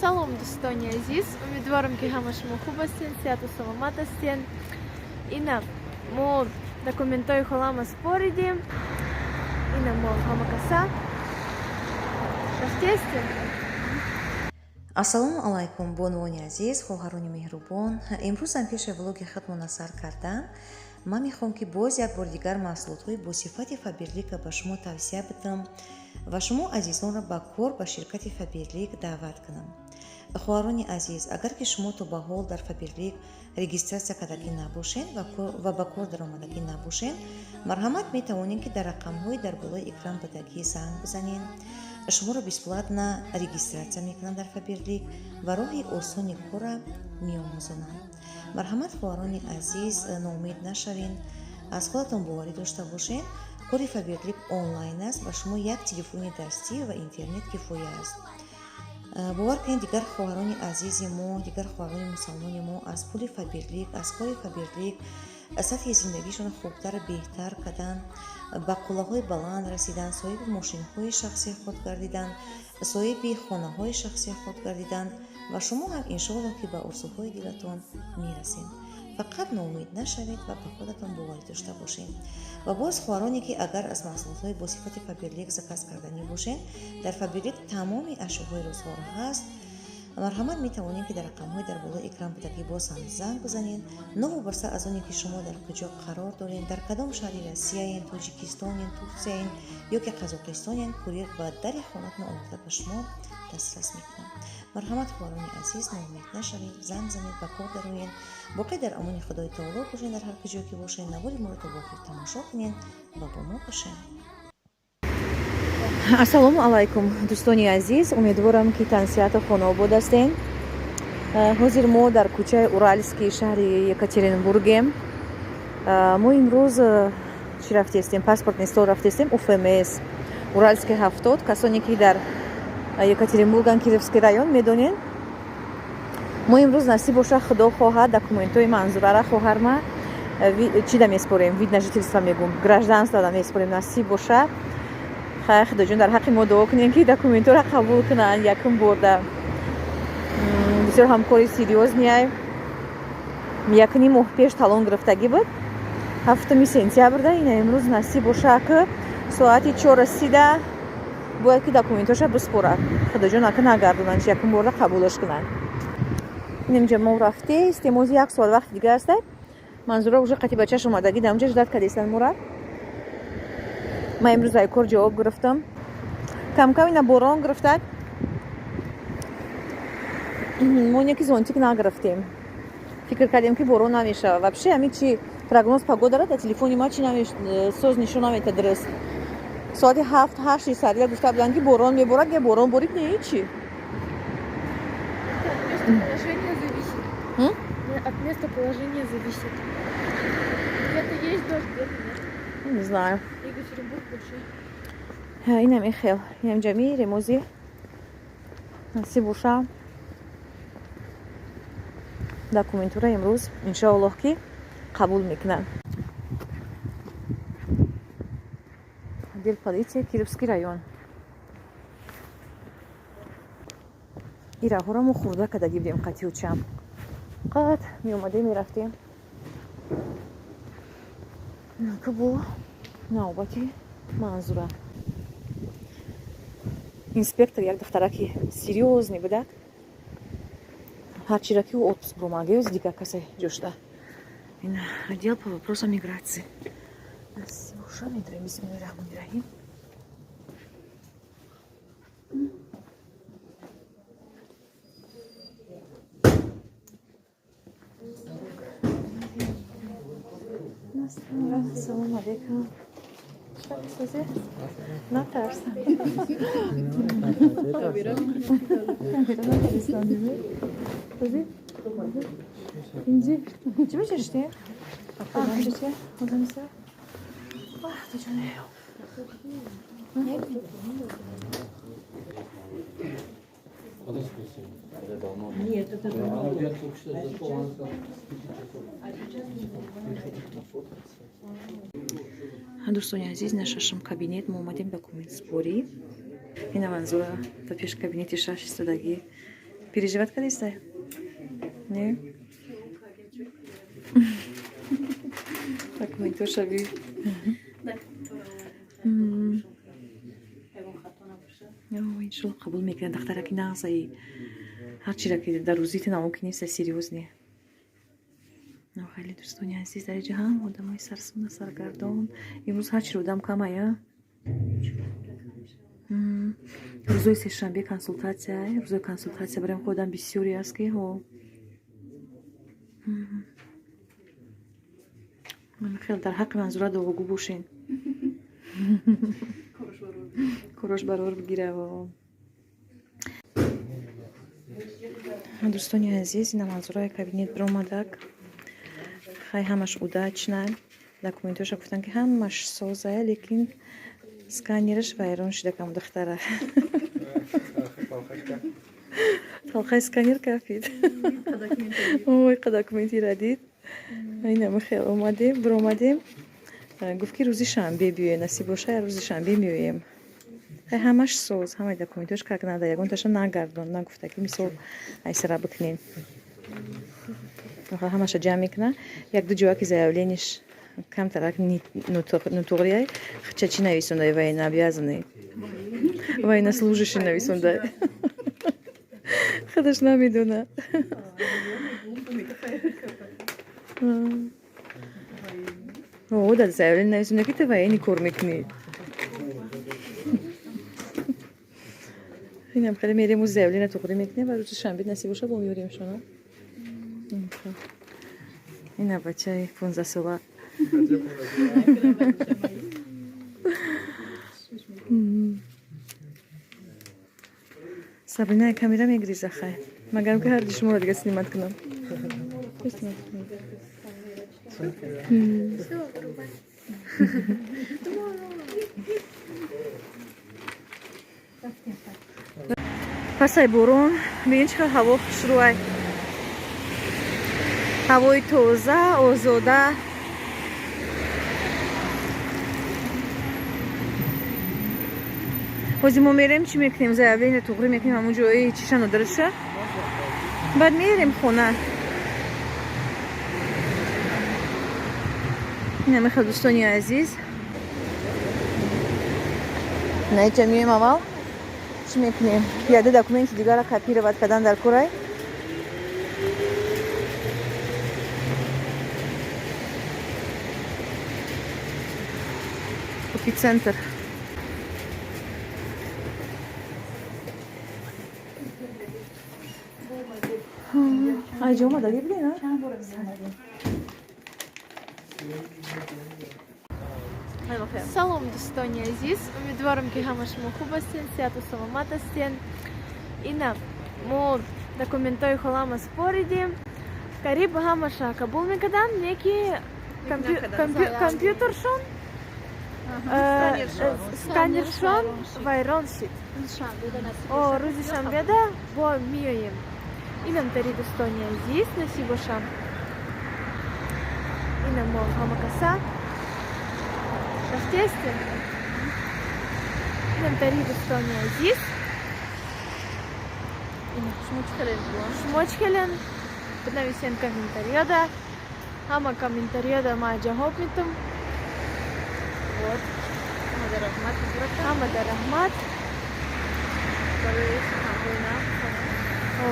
Салом, дӯстони азиз! Умедворам, ки ҳама шумо хуб ҳастен, сиҳату саломат ҳастен. Ина мо документҳои холама споридем. Ина мо ҳама каса рафтестем. Ассалому алайкум, бонувони азиз, хоҳарони меҳрубон! Имрӯзам пеши влоги худмона сар кардан ман мехоҳам, ки боз як бори дигар маҳсулотҳои бо сифати Фаберлика ба шумо тавсия бидам ва шумо азизонро ба кор ба ширкати Фаберлик даъват кунам. Хоҳарони азиз, агар ки шумо то ба ҳол дар Фаберлик регистрация кардагӣ набошед ва ба кор даромадагӣ набошед, марҳамат, метавонед, ки дар рақамҳои дар болои экран будагӣ занг бизанед. Шуморо бесплатно регистрация мекунанд дар Фаберлик ва роҳи осони корра меомӯзонанд. Марҳамат, хоҳарони азиз, ноумед нашавед, аз худатон боварӣ дошта бошед. Кори Фаберлик онлайн аст ва шумо як телефони дастӣ ва интернет кифоя аст. Бовар кунед, дигар хоҳарони азизи мо, дигар хоҳарони мусалмони мо аз пули Фаберлик, аз кори Фаберлик сатҳи зиндагишон хубтар, беҳтар карданд, ба қуллаҳои баланд расиданд, соҳиби мошинҳои шахсии худ гардиданд, соҳиби хонаҳои шахсии худ гардиданд ва шумо ҳам, иншоалло, ки ба орзуҳои дилатон мерасед. Фақат ноумед нашавед ва ба худатон боварӣ дошта бошед. Ва боз, хоҳароне, ки агар аз маҳсулотҳои бо сифати Фаберлик заказ карданӣ бошед, дар Фаберлик тамоми ашёҳои рӯзгор ҳаст. Марҳамат, метавонед, ки дар рақамҳои дар болои экран будагӣ боз ҳам занг бизанед. Новобаста аз оне ки шумо дар куҷо қарор доред, дар кадом шаҳри Россияен, Тоҷикистонен, Турсияен ё ки Қазоқистонен, курьер ба дари хонатон оварда ба шумо дастрас мекунад. Марҳамат, хоҳарони азиз, ноумед нашавед, занг занед, ба кор дароед. Боқӣ дар амони Худои Таоло бошед, дар ҳар куҷо ки бошед. Навори моро то ба охир тамошо кунед ва бо мо бошед. Ассалому алайкум, дӯстони азиз! Умедворам, ки тансиҳату хонаобод ҳастен. Ҳозир мо дар кӯчаи Уральский шаҳри Екатеринбургем. Мо имрӯз чӣ рафтестем? Паспортный стол рафтестем, УФМС, Уральский 70. Касоне ки дар Екатеринбурган, Кировский район, медонен. Мо имрӯз, насиб боша, Худо хоҳад, документҳои Манзурара, хоҳарма, чӣ да меспорем, вид на жительство мегум, гражданство да меспорем, насиб боша. Хай, Худоҷон, дар ҳаққи мо дуо кунем, ки документҳоро қабул кунанд якум борда. Бисёр ҳамкори серьёзный ай. 1,5 моҳ пеш талон гирифтагӣ буд, 7 сентябрда. Ина имрӯз, насиб боша, ки соати 4 расида бояд ки документҳоша биспорад. Худоҷон, ака нагардонанд, чи якум борда қабулаш кунанд. Инамҷа мо рафтестем, ози як соат вақти дига аста. Манзура уже қати бачаш омадагӣ, дар онҷа ждать кардестанд мора. Ман имрӯз ай кор ҷавоб гирифтам. Камкам ина борон гирифтак, мо неки зонтик нагирифтем, фикр кардем, ки борон намешавад. Вообще ҳамин чи прогноз погодара дар телефони ма чи соз нишон намета дуруст. Соати 7, 8 сарида гуфта буданд, ки борон меборад. Я борон борид, не ҳичи. Местоположение зависит. От местоположения зависит. Где-то есть дождь, где-то нет. Не знаю. Екатеринбург большой. Инам ихел, инамҷа мирем ози, насиб боша, документура имрӯз, иншоаллоҳ, ки қабул мекунанд. Отдел полиция, Кировский район. И раҳҳоро мо хурда кардагӣ будем, қатиючам қад меомадем, мерафтем. Ку бо навбати Манзура. Инспектор як духтараки серьёзный будак, ҳарчира ки отпуск бромагиёз, дигар касе ҷошта. Ин отдел по вопросам миграции. Боша, медорем. Бисмиллоҳи раҳмони раҳим. Ассалому алайкум. Натарс. Инҷи чӣ мечашти? Одамча, одамса. Тоҷоне. Нет, это давно. Я только что зашел, она сказала, с 5 часов. Дӯстони азиз, на шашум кабинет мо омадем, документ спорӣ. Ина Манзура ба пеш кабинети шаш истодагӣ. Переживать кардистай? Не? Документоша би. Иншолло, қабул мекунад, дахтараки нағзаи. Ҳарчира ки дар рӯзити науки неста, серьёзный. Хеле, дӯстони азиз, дар инҷа ҳам одамои сарсона, саргардон. Имрӯз ҳарчиро одам камая. Рӯзои сешанбе консултатсия, рӯзои консултатсия барои ҳам одам бисёре аст, ки ҳо. Хеле дар ҳаққи Манзура дуогӯ бошен. Корош барор бигира. Дӯстони азиз, ина Манзураи кабинет биромадак. Хай, ҳамаш удачно. Документоша гуфтан, ки ҳамаш созая, лекин сканераш вайрон шуда кам, духтара. Талхаи сканер кафид. Ой, қа документира дид. Инама хел омадем, биромадем. Гуфт, ки рӯзи шанбе биёем, насиб боша, рӯзи шанбе меоем. Хай, ҳамаш соз, ҳамаи документош как надо, ягонташа нагардон, нагуфта, ки мисол айсара бикунем. Ҳамаша ҷамъ мекуна. Як-ду ҷоя ки заявление ш камтарак нотуғрияй, хча чӣ нависондай, военнообязанный, военнослужащий нависондай. Худаш намедона. О, дар заявление нависонда, ки ту военный кор мекунӣ. Инам хеле мерем, заявление туғрӣ мекунем ва рӯзи шанбе, насиб боша, бо меёрем шона. Ина бачаи 15-сола. Сабрина камера мегриза, хай. Магарам ки ҳарди шуморо дига снимать кунам. Снимать кунам. Всё, вырубай. Пасай борон, бибин, чӣ қадр ҳаво хушрӯай. Ҳавои тоза, озода. Ҳозир мо мерем, чӣ мекунем? Заявление туғрӣ мекунем, ҳамун ҷои чиша нодараша. Баъд мерем хона. Ина мехел, дӯстони азиз. Наиҷа меоем, аввал чӣ мекунем? Яде документи дигара копировать кардан дар курай. Эпицентр. Айҷа омадаги будем, а? Салом, дӯстони азиз, умедворам, ки ҳама шумо хуб ҳастен, сиҳату саломат ҳастен. Ина мо документҳои холама споридем, қариб ҳамаша қабул мекардам, не ки компютершон, сканершон вайрон шид. О, рӯзи шанбеда бо меоем. Инам тари, дӯстони азиз, насиб бошам. Ина мо ҳама каса рафтестем. Инам тари, дӯстони азиз. Шумо чӣ хеле? Шумо чӣ хелен? Бинависен комментарияда. Ҳама комментарияда ма ҷавоб метум. Вот. Ҳамада раҳмат. Ҳамада раҳмат. Барои суханҳои нағз. О,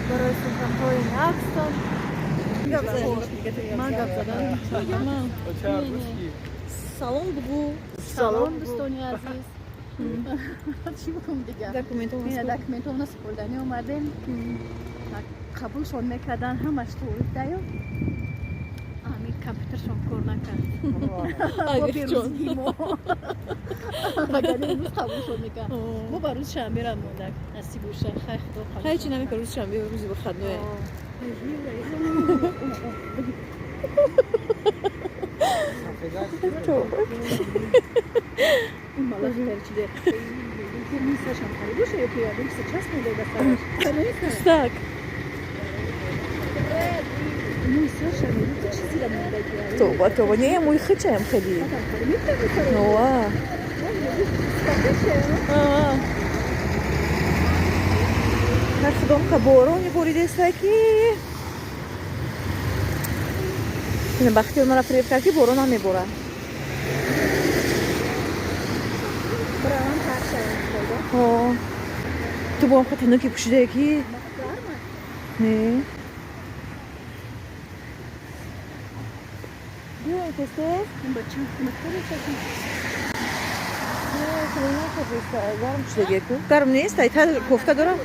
барои суханҳои нағзтон. Ман гап задан. Салом бугӯ. Салом, дӯстони азиз. Чӣ бикунм дигар? Ина документҳоро супурданӣ омадем. Қабулшон мекардан, ҳамаш туғри даю. Ҳамин компютершон кор накард. Мо агар имрӯз қабулшон мекард. Мо ба рӯзи шанбе ра мондак. Насиб боша. Хай, худо қабул. Хай, чӣ намекар, рӯзи шанбе рӯзи выходное. Ин малах чиде. Мисашам хари боша ё ки ягон чизе часпонда ба сараш. Так. Мӯйсаша мегӯ, чизира мондаги. Тоба, тоба, не, мӯи хичаям хеле. Ова. Аа. Ҳар худом ка борони боридеста, ки Бахтиёр мара фиреб кард, ки борон намеборад. Биравам, тар шавам. Ту бо ҳам тануки пӯшидае, ки не. Биёем тез-тез. Гарм шудагеку, гарм нест, ай та кофта дорам.